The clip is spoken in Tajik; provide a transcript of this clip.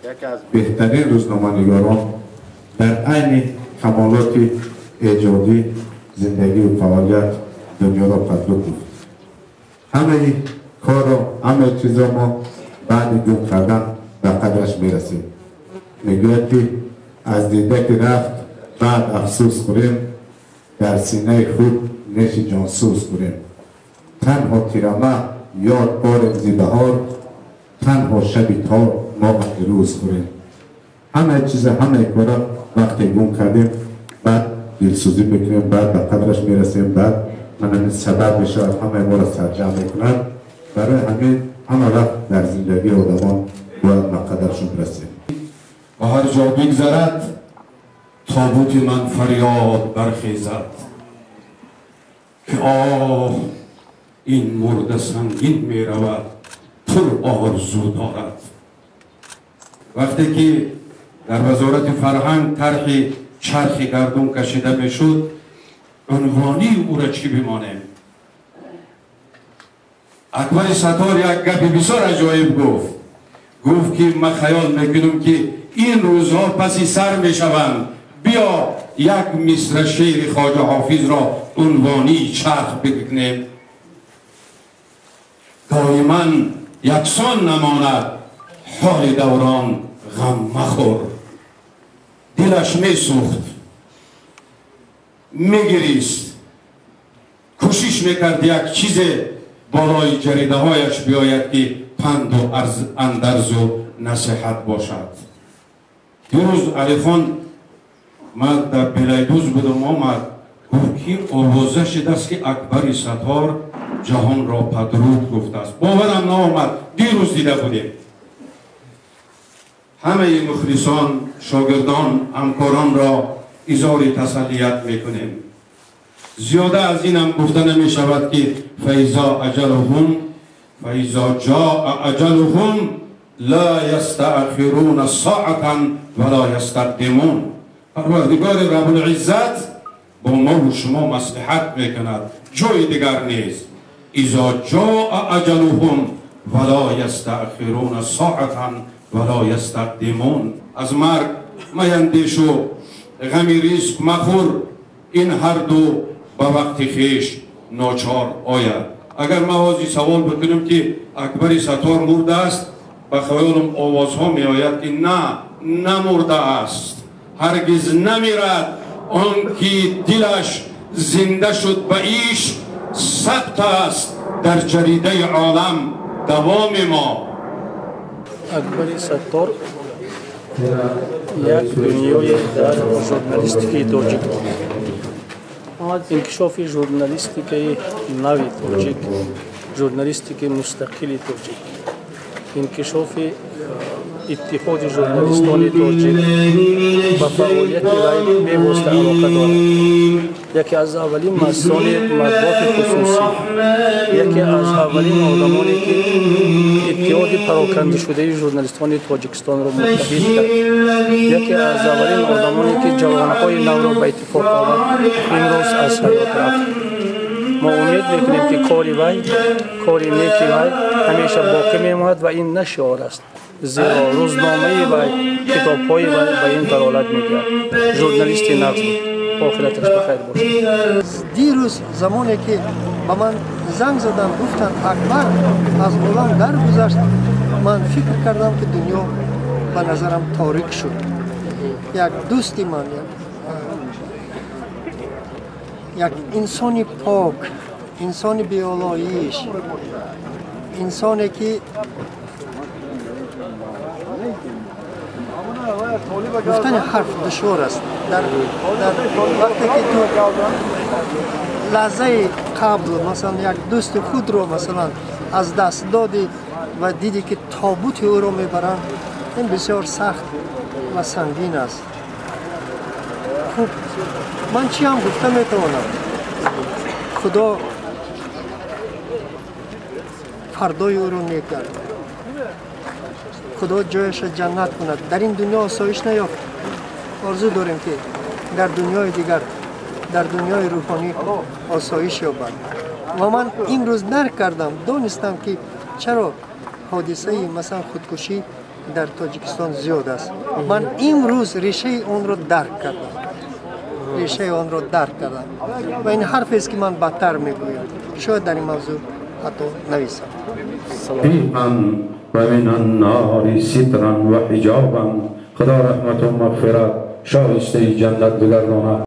یکی از بهترین روزنامه‌نگاران در عین کمالات ایجادی زندگی و فعالیت دنیا را پدرود گفت. همه کار و همه چیزا ما بعد گم کردن به قدرش میرسیم. میگوید که از دیده که رفت بعد افسوس خوریم، در سینه خود نیش جانسوز خوریم. تنها تیرمه یاد باریم زی بهار، تنها شبی تار ما روز خوریم. همه چیز همه کارا وقتی گم کردیم بعد دلسوزی میکنیم، بعد به قدرش میرسیم، بعد من سبب میشه همه ما را سرجم میکنند. برای همین همه وقت در زندگی آدمان باید به قدرشون برسیم. و هر جا بگذرد تابوت من فریاد برخیزد که آه این مرده سنگین میرود پر آرزو دارد. وقتی که در وزارت فرهنگ طرح چرخ گردون کشیده میشد، عنوانی او را چی بمانیم؟ اکبر ستار یک گپی بسیار عجایب گفت. گفت که من خیال میکنم که این روزها پسی سر میشوند، بیا یک مصرع شعر خواجه حافظ را عنوانی چرخ بکنیم. دائما یکسان نماند حال دوران، غم مخور. دلش میسوخت، میگریست، کوشش میکرد یک چیز بالای جریده هایش بیاید که پند و اندرز و نصیحت باشد. دیروز علی خان من در بلایدوز بودم، آمد گفت که آوازه شده است که اکبر ستار جهان را پدرود گفته است. باورم نآمد، دیروز دیده بودیم. همه مخلصان، شاگردان، همکاران را اظهار تسلیت میکنیم. زیاده از این هم گفته نمی شود که فیضا اجلهم فیضا جاء اجلهم لا یستأخرون ساعتا ولا یستقدمون. پروردگار رب العزت با ما و شما مصلحت میکند، جای دیگر نیست. اذا جاء اجلهم ولا یستأخرون ساعتا ولا یستقدمون. از مرگ میندیش و غمی ریسک مخور، این هر دو به وقت خویش ناچار آید. اگر ما حاضی سوال بکنیم که اکبر ستار مرده است، به خیالم آوازها می آید که نه، نمرده است، هرگز نمیرد. آن که دلش زنده شد به ایش، ثبت است در جریده عالم دوام ما. اکبر ستار یک دنیای در ژورنالیستики тоҷик, инкишофи журналистикаи нави тоҷик, журналистики мустақили тоҷик, инкишофи иттиҳоди журналистони тоҷик ба фаъолияти вай бевосита алоқа дорад. Яке аз аввалин муассисони матбуоти хусусӣ, яке аз аввалин одамоне ки иттиҳоди парокандашудаи журналистони Тоҷикистонро муттаҳид кард, яке аз аввалин одамоне ки ҷавонҳои навро ба иттифоқ овард, имрӯз аз ҳаёт рафт. Мо умед мекунем ки кори вай, кори неки вай ҳамеша боқӣ мемонад ва ин на шиор аст, зеро рӯзномаи вай, китобҳои вай ба ин далолат медиҳад. Журналисти нағз буд, охираташ ба хайр бошад. Дирӯз замоне ки ба ман занг заданд, гуфтанд Акбар аз олам даргузашт, ман фикр кардам ки дунё ба назарам торик шуд. Як дӯсти ман, як инсони пок, инсони беолоиш, инсоне ки гуфтани ҳарф душвор аст. Дар вақте ки ту лаҳзаи қабл масалан як дӯсти худро масалан аз даст додӣ ва дидӣ ки тобути ӯро мебаранд, ин бисёр сахт ва сангин аст. Хуб, ман чӣ ҳам гуфта метавонам? Худо фардои ӯро нек гардонад, Худо ҷояшро ҷаннат кунад. Дар ин дунё осоиш наёфт, орзу дорем ки дар дунёи дигар, дар дунёи рӯҳонӣ осоиш ёбад. Ва ман имрӯз дарк кардам, донистам ки чаро ҳодисаи масалан худкушӣ дар Тоҷикистон зиёд аст. Ман имрӯз решаи онро дарк кардам, решаи онро дарк кардам ва ин ҳарфест ки ман бадтар мегӯям. Шояд дар ин мавзӯъ ҳатто нависам. و من النار سترا و حجابا. خدا رحمت و مغفرت شایسته جنت بگرداند.